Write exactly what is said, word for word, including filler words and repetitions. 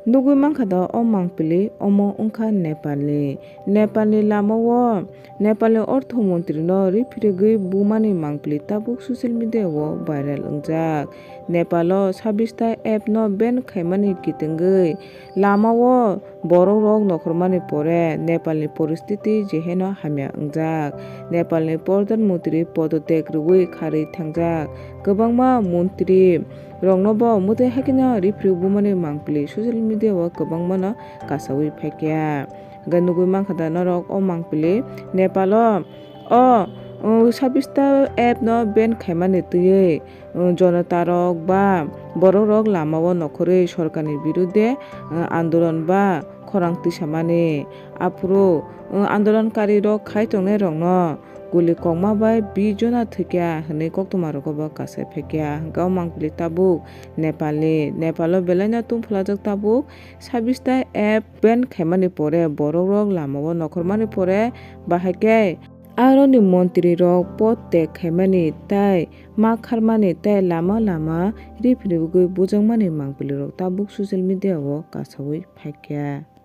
Nugwi mankha da o mangpili omo wngkha Nepalni. Nepalni lamao Nepalni ortho montrino riphirigwi bumani mangpili tabuk social mediao viral wngjak. Nepalo sabista app no ban khaimani kitwngwi lamao borokrok nokhormani pore Nepalni poristiti jeheno hamya wngjak. Nepalni pordhan montri podotyag rwui kharwi thangjak. Kwbangma montri rokno bo mwtai haikhe no riphri bumani mangpili social mediao kwbangmano kasaui phaikha. Hwnkhe nugwi mankha da norok o mangpili Nepalo o, o sabista app no ban khaimani twiwi, o, jonotarok ba borokrok lamao nokhorwi sorkarni birude, o, andolon ba khorang tisamani. Aphuru, o, andolonkarirok khai tongnairokno guli kokma bai bis jona thwikha hwnwi koktwmarogo bo kasai phaikha. Hwnkhe o mangpili tabuk Nepalni, Nepalo belaino tungphulajak tabuk sabista app ban khaimani pore borokrok lamao nokhormani pore bahaikhe aroni montrirok podotyag khaimani tei ma kharmani tei lama lama riphirigwi bujakmani mangpilirok tabuk social mediao kasaui phaikha.